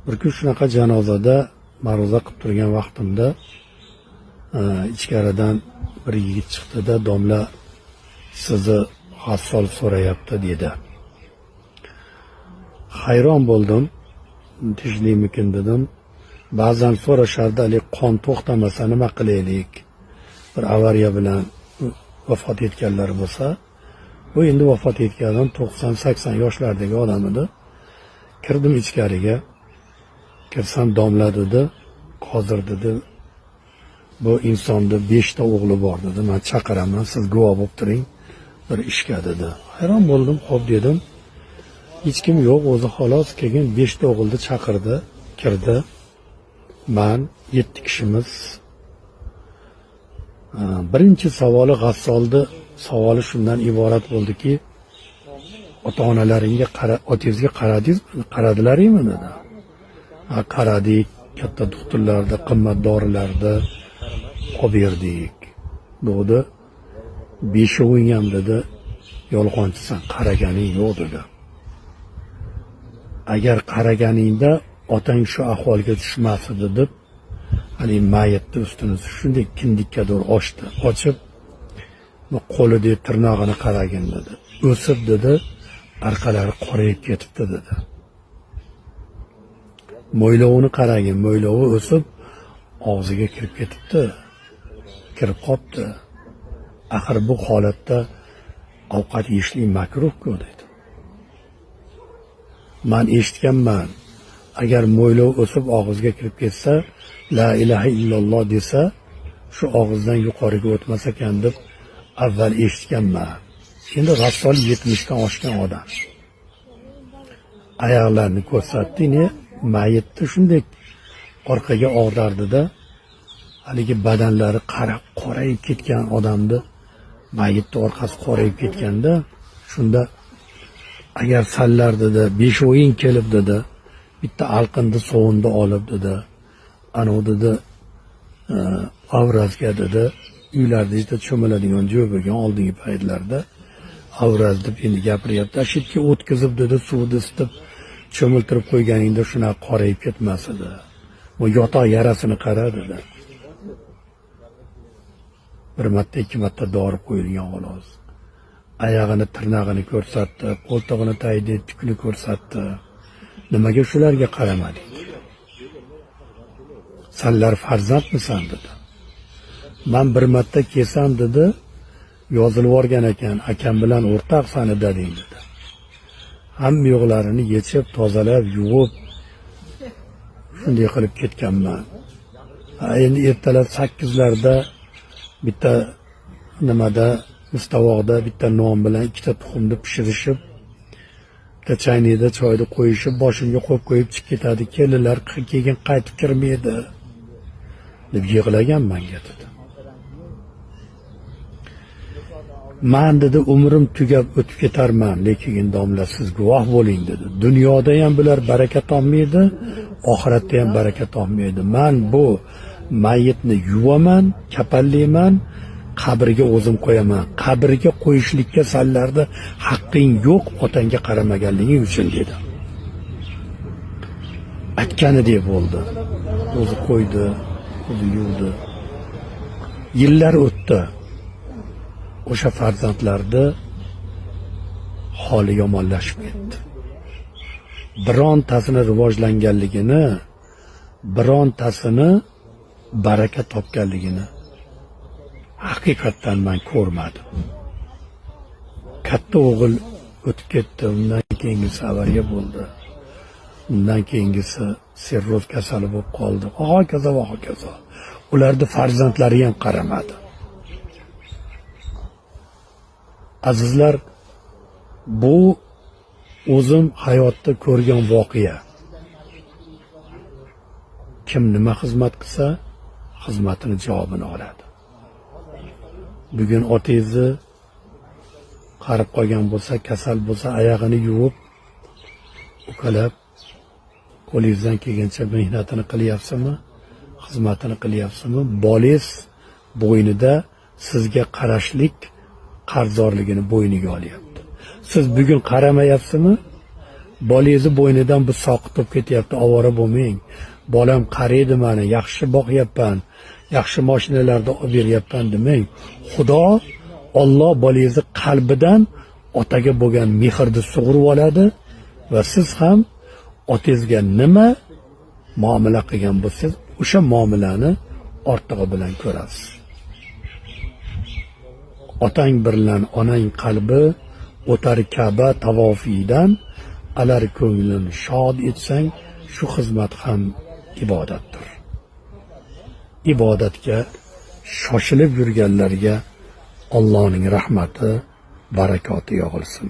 Bir kun shunaqa janozada ma'ruza qilib turgan vaqtimda ichkaridan bir yigit chiqdi-da, domla sizni g'assol so'rayapti dedi. Hayron bo'ldim. Tinchlikmikin dedim. Ba'zan so'rashardi, haligi qon to'xtamasa nima qilaylik? Bir avariya bilan vafot etganlar bo'lsa, bu endi vafot etgan odam 90-80 yoshlardagi odam edi. Kirdim ichkariga. Kirsam domla dedi, hozir dedi, bu insonda 5 ta o'g'li bor dedi. Men chaqiraman, siz guvoh bo'lib turing bir ishga dedi. Hayron bo'ldim, xo'p dedim. Hech kim yo'q, o'zi xolos. Keyin 5 ta o'g'ilni chaqirdi, kirdi. Man 7 kishimiz. Birinchi savoli g'assolni savoli shundan iborat bo'ldiki, ota-onalaringga qara, otangizga qaradingizmi, qaradilaringmi dedi. Ha, qaradik, katta doktorlarda, qimmat dorilarda olib berdik. Dedi. Beshoving ham dedi, yolg'onchisan, qaraganing yo'q dedi. Agar qaraganingda otang shu ahvolga tushmas edi deb haligi mayitni ustini shunday kindikka to'g'ri ochdi. Ochib qo'lidagi tirnog'ini qaragin dedi. O'sib dedi, orqalari qorayib ketibdi dedi. Mo'ylovini qaragin, mo'ylovi o'sib og'ziga kirib ketibdi. Kirib qopti. Axir bu holatda ovqat yeyishlik makruh-ku dedi. Men eshitganman, agar mo'ylov o'sib og'izga kirib ketsa, la ilaha illalloh desa, shu og'izdan yuqoriga o'tmas ekan deb avval eshitganman. Endi g'assol 70 dan oshgan odam. Oyoqlarini ko'rsatdi, ne mayitni shunday orqaga og'dardida, haligi badanlari qarab qorayib ketgan odamni mayitni orqasi qorayib ketganda, shunda agar sanlar dedi, beshoving kelib dedi, bitta alqindi sovunni olib dedi, anavi dedi, avrazga dedi, uylarda juda cho'miladigan joy bo'lgan oldingi paytlarda avraz deb endi gapiryapti. Shu yerga o'tkazib dedi, suvni isitib cho'miltirib qo'yganingda shunaqa qorayib ketmas edi. Bu yotoq yarasini qara dedi. Bir marta, ikki marta dori qo'yilgan xolos. Oyog'ini, tirnog'ini ko'rsatdi, qo'ltig'ini tagida tukni ko'rsatdi. Nimaga shularga qaramading? Sanlar farzandmisan dedi. Men bir marta kelsam dedi, yozilib yuborgan ekan, akam bilan o'rtoq sani dading dedi. Hamma yo'qlarini yechib, tozalab, yuvib shunday qilib ketganman. Endi ertalab 8larda bitta nimada, mustavoqda bitta non bilan ikkita tuxumni pishirishib, bitta chaynakda choyni qo'yishib, boshimga qo'yib qo'yib chiqib ketadi. Kelinlar keyin qaytib kirmaydi deb yig'lagan menga dedi. Man dedi, umrim tugab o'tib ketarman, lekin domla siz guvoh bo'ling dedi. Dunyoda ham bular baraka topmaydi, oxiratda ham baraka topmaydi. Man bu mayitni yuvaman, kapanlayman, qabrga o'zim qo'yaman. Qabrga qo'yishlikka sanlarda haqqing yo'q, otangga qaramaganliging uchun dedi. Aytganidek bo'ldi. O'zi qo'ydi, o'zi yuvdi. Yillar o'tdi. O'sha farzandlarni holi yomonlashib ketdi. Birontasini rivojlanganligini, birontasini baraka topganligini haqiqatdan men ko'rmadim. Katta o'g'il o'tib ketdi, undan keyingisi avariya bo'ldi. Undan keyingisi sirroz kasali bo'lib qoldi. Va hokazo va hokazo. Ularning farzandlari ham qaramadi. Azizlar, bu o'zim hayotda ko'rgan voqea. Kim nima xizmat qilsa, xizmatini javobini oladi. Bugun otangizni qarib qolgan bo'lsa, kasal bo'lsa, oyog'ini yuvib, ukalab, qo'lingizdan kelgancha mehnatini qilyapsizmi, xizmatini qilyapsizmi? Bolangiz bo'ynida sizga qarashlik qarzdorligini bo'yniga olyapti. Siz bugun qaramayapsizmi? Bolangizni bo'ynidan bu soqit bo'lib ketyapti, ovora bo'lmang. Bolam qaraydi mani, yaxshi boqyapman, yaxshi mashinalarda olib beryapman demang. Xudo, Alloh bolangizni qalbidan otaga bo'lgan mehrni sug'urib oladi va siz ham otangizga nima muomala qilgan bo'lsangiz, o'sha muomalani ortig'i bilan ko'rasiz. Otang birlan onang qalbi o'tar Ka'ba tavofidan, alar ko'nglini shod etsang, shu xizmat ham ibodatdir. Ibodatga shoshilib yurganlarga Allohning rahmati, barakoti yog'ilsin.